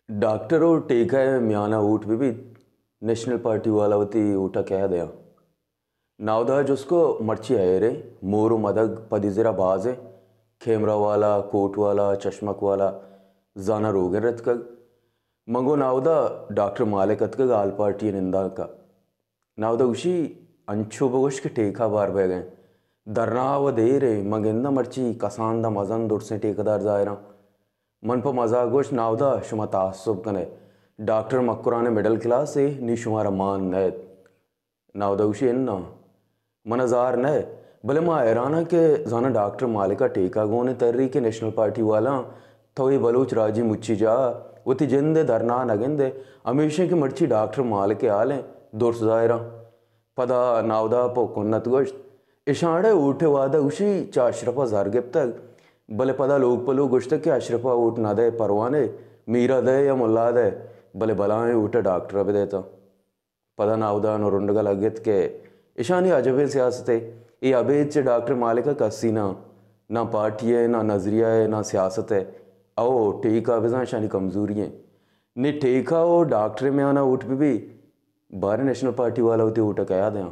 ڈاکٹر و ٹیکہ ء میان ء ووٹ بہ بیت، نیشنل پارٹی والا وتی ووٹ ء کئے ء دیاں؟ ناودا جست کو، مرچی ہیریں، مور و مدگ پدی زرا باز ء، کیمرہ والا، کوٹ والا، چشمک والا، زاناں روگن رتکگ۔ من گوں ناودا ڈاکٹر مالک اتکگ آل پارٹی ء نندانک ء۔ ناودا گوشی، انچو بگوش کہ ٹیکہ بار بیگ ء انت۔ دھرنا و دیر ء، من گنداں مرچی کسان داں مزن درسیں ٹیکہ دار ظاہراں۔ من پہ مزاک گوشت، ناودا شما تعصب کن ئے، ڈاکٹر مکران ء مڈل کلاس ء، نی شمارا مان نئیت۔ ناودا گوشی، اناں، من ء زار نہ، بلے ما حیران آں کہ زاناں ڈاکٹر مالک ء ٹیکہ گون ء تری کہ نیشنل پارٹی والاں تو اے بلوچ راجی مچی جاہ ء وتی جند ء دھرنا نہ گندے، ہمیشیں کہ مرچی ڈاکٹر مالک ء حال ء درس ظاہراں۔ پدا ناودا پہ کنت گوشت، اشاں اڑے ووٹ ء وعدہ گوشی چہ اشرف ء زر گپتگ، بلے پدا لوگ پہ لوگ گوشتگ کہ اشرف ء ووٹ نہ دئے پروانے، میرا دئے یا ملا دئے، بلے بلاہیں ووٹ ء ڈاکٹر ء بدئے تاں۔ پدا ناودان و رنڈگا لگت کہ اشانی عجبیں سیاستے، اے ابید چہ ڈاکٹر مالکا کسی نہ، نہ پارٹی ہے، نہ نظریہ ہے، نہ سیاست ہے۔ او ٹیکا بزاں اشانی کمزوری ہیں۔ نی ٹیکا و ڈاکٹر میانا ووٹ بہ بی، بارے نیشنل پارٹی والا وتی ووٹ کیا دیاں؟